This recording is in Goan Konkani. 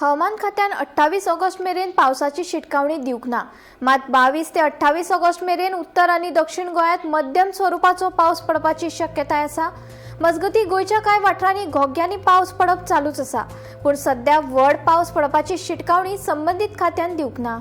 हवामान खात्यान 28 ऑगस्ट मेरेन पावसाची शिटकावणी दिवंक ना. मात 22 ते 28 ऑगस्ट मेरेन उत्तर आनी दक्षिण गोंयांत मध्यम स्वरुपाचो पावस पडपाची शक्यताय आसा. मजगतीं, गोंयच्या कांय वाठारांनी घोग्यांनी पावस पडप चालूच आसा, पूण सध्या व्हड पावस पडपाची शिटकावणी संबंदीत खात्यान दिवंक ना.